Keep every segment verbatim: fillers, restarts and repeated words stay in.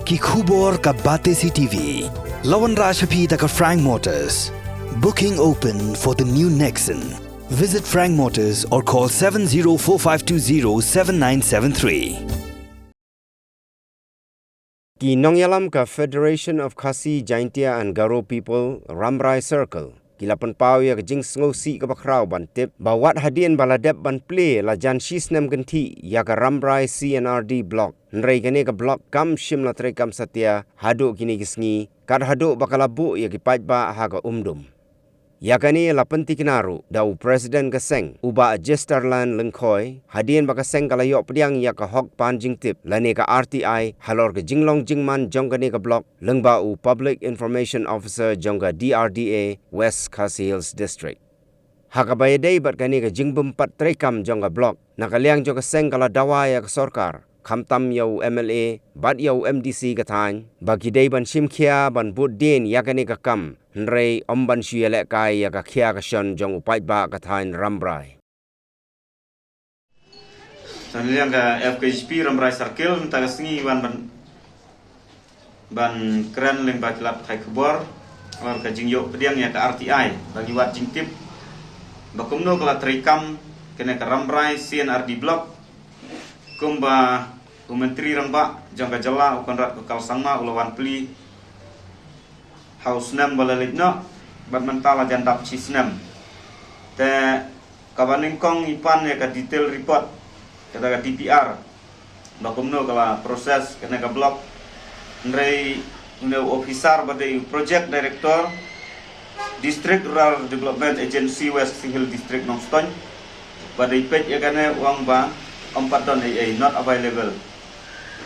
Ki khubor ka Batesi T V. La wanrah sha phi da ka Frank Motors. Booking open for the new Nexon. Visit Frank Motors or call seven zero four five two zero seven nine seven three. Ki nongïalam ka Federation of Khasi Jaintia and Garo People Rambrai Circle ki la pynpaw ïa ka jingsngewsih kaba khraw ban tip ba wat hadien ba la dep ban plie la jan shi snem kynthih ïa ka Rambrai C and R D Block, hynrei kane ka block kam shym la treikam satia haduh kine ki sngi, kat haduh ba ka la buh ïa ki paidbah ha ka umdum. Ïa kane la pyntikna ruh da u President ka seng, u Bah Jesterland Lyngkhoi, hadien ba ka seng ka la ïoh pdiang ïa ka hok pan jingtip lane ka R T I halor ka jinglong jingman jong kane ka block, lyngba u Public Information Officer jong ka D R D A West Khasi Hills District. Ha kaba ïadei bad kane ka jingbympat treikam jong ka block, na ka liang jong ka seng ka la dawa ïa ka sorkar, khamtam ïa u M L A bad ïa u M D C ka thaiñ ba ki dei ban shim khia ban bud dien ïa kane ka kam, hynrei ym ban shu ïalehkai ïa ka khia ka shon jong u paidbah ka thaiñ Rambrai. Tang liang ka F K J P Rambrai Circle mynta ka sngi wan ban ban kren lyngba ki lad pathai khubor halor ka jingïoh pdiang ïa ka R T I ba ngi wad jingtip ba kumno ka la treikam kane ka Rambrai C and R D Block, kumba u Myntri Rangbah jong ka jylla u Conrad K Sangma u la wan plie ha u snem ba la leit noh, bad mynta la jan dap shi snem. Te kaba nyngkong ngi pan ïa ka detail report, kata ka D P R, ba kumno ka la process kane ka block. Hynrei une u officer ba dei u Project Director District Rural Development Agency West Khasi Hills District Nongstoiñ ba dei peit ïa kane u ong ba ym pat don ei ei, not available.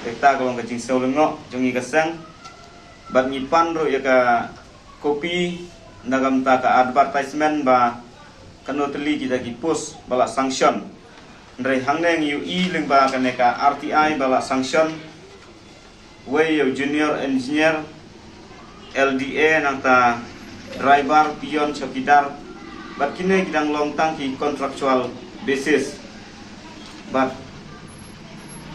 Kata ka long ka jingsngewlyngngoh jong ngi ka seng. Bad ngi pan ruh ïa ka copy na ka bynta ka advertisement ba kano tylli kita ki post ba la sanction. Hynrei hangne ngi ïohi lyngba kane ka R T I ba la sanction, wei ïa u junior engineer, L D A, nangta driver, peon, chowkidar, bad kine ki dang long tang ki contractual basis. Bad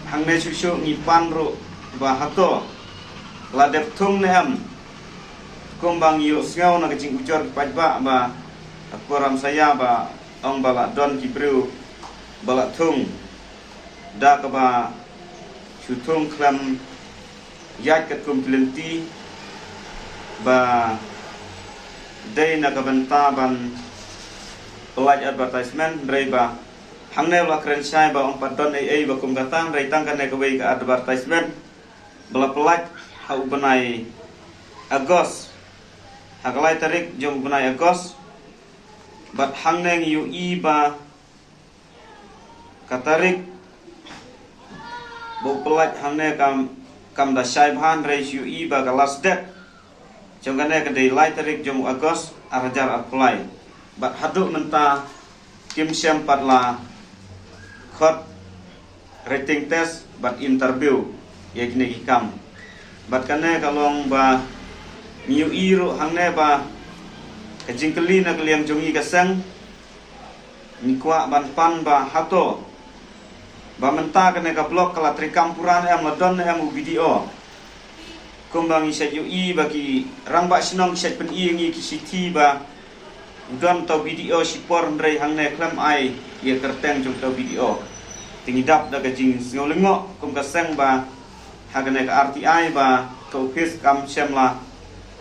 hangne shuh shuh ngi pan ruh ba hato la dep thung ne em. Kumba ngi ïohsngew na ka jingujor ki paidbah ba ha Kuramsaya ba ong ba la don ki briew ba la thung da kaba shu thung khlem ïaid katkum ki lynti ba dei na ka bynta ban pynlait advertisement, hynrei ba hangne la kren shai ba ym pat don ei ei ba kum kata, hynrei tang kane kawei ka advertisement ba la pynlait ha u bnai August, ha ka lai tarik jong u bnai August. Bad hangne ngi ïohi ba ka tarik ba u pynlait hangne kam, kam da shai bha, hynrei shu ïohi ba ka last date jong kane ka dei lai tarik jong u August ar hajar arphew lai. Bad haduh mynta kim shym pat la khot written test bad interview ïa kine ki kam. Bad kane ka long ba ngi ïohi ruh hangne ba ka jingkylli na ka liang jong ngi ka seng, ngi kwah ban pan ba hato ba mynta kane ka block ka la treikam pura ne em, la don ne em u B D O. Kumba ngi shait ïohi ba ki rangbah shnong ki shait pyni ïa ngi ki shithi ba u don uta u B D O shipor, hynrei hangne khlem ai ïa ka kyrteng jong uta u B D O. Te ngi dap da ka jingsngewlyngngoh kum ka seng ba ha kane ka R T I ba ka ophis kam shym la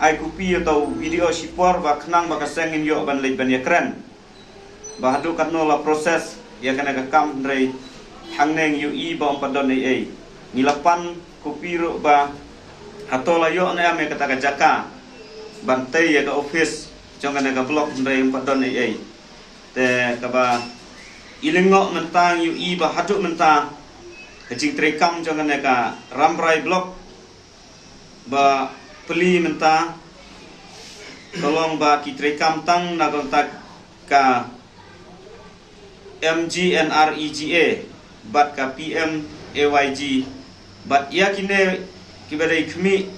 ai copy ïa uta u B D O shipor ba khnang ba ka seng ngin ïoh ban leit ban ïakren ba haduh katno la process ïa kane ka kam, hynrei hangne ngi ïohi ba ym pat don ei ei. Ngi la pan copy ruh ba hato la ïoh ne em ïa kata ka jaka ban tei ïa ka ophis jong kane ka block, hynrei ym pat don ei ei. Te kaba i lyngngoh mynta ngi ïohi ba haduh mynta ka jingtreikam jong kane ka Rambrai Block ba plie mynta ka long ba ki treikam tang na ka bynta ka M G N R E G A bad ka P M A Y G, bad ïa kine kiba dei khmih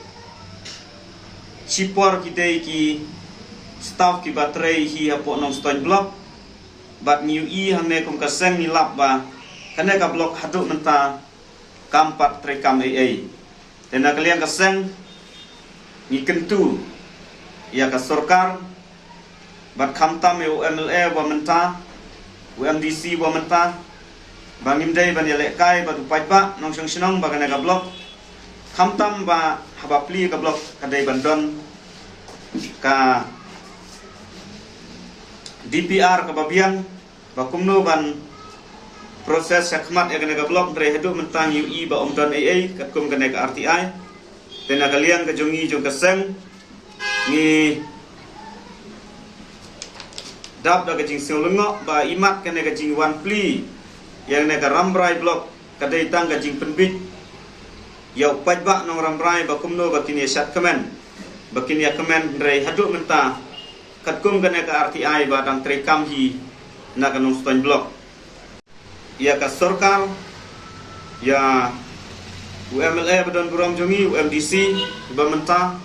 shipor ki dei ki staff kiba trei hi hapoh Nongstoiñ Block. Bad ngi ïohi hangne kum ka seng ngi lap ba kane ka block haduh mynta kam pat treikam ei ei. Te na ka liang ka seng ngi kyntu ïa ka sorkar bad khamtam ïa u M L A ba mynta, u M D C ba mynta, ba ngim dei ban ïalehkai bad u paidbah nongshong shnong ba kane ka block, khamtam ba haba plie ka block ka dei ban don ka D P R kaba biang, ba kumno ban process shakhmat ïa kane ka block, hynrei haduh mynta ngi ïohi ba ym don ei ei katkum kane ka R T I. Te na ka liang ka jong ngi jong ka seng ngi dap da ka jingsngewlyngngoh ba imat kane ka jingwan plie ïa kane ka Rambrai block ka dei tang ka jingpynbit ïa u paidbah nong Rambrai ba kumno ba kin ïa shad kmen, ba kin ïa kmen, hynrei haduh mynta katkum kane ka R T I ba dang treikam hi na ka Nongstoiñ block. Ïa ka sorkar, ïa u M L A ba don burom jong ngi, u M D C ba mynta,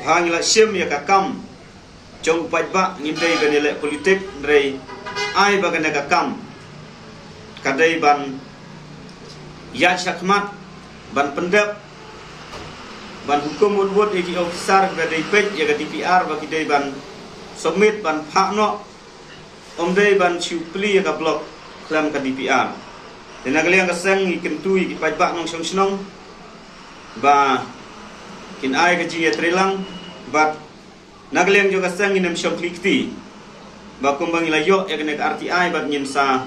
ba ngi la shim ïa ka kam jong u paidbah, ngim dei ban ïaleh politik, hynrei ai ba kane ka kam ka dei ban ïaid shakhmat, ban pyndep, ban hukum wut wut ïa ki officer ba dei peit ïa ka D P R ba ki dei ban submit, ban phah noh, ym dei ban shu plie ïa ka block khlem ka D P R. Te na ka liang ka seng ngi kyntu ïa ki paidbah nongshong shnong ba kin ai ka jingïatreilang, bad na ka liang jong ka seng ngin ym shong khlieh kti ba kumba ngi la ïoh ïa kane ka R T I bad ngin sa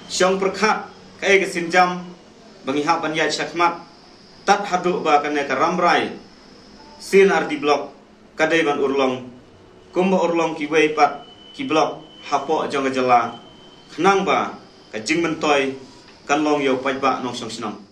shong pyrkhat kaei ka sienjam ba ngi hap ban ïaid shakhmat tad haduh ba kane ka Rambrai C and R D block ka dei ban urlong kumba urlong kiwei pat ki block hapoh jong ka jylla, khnang ba ka jingmyntoi kan long ïa u paidbah nongshong shnong.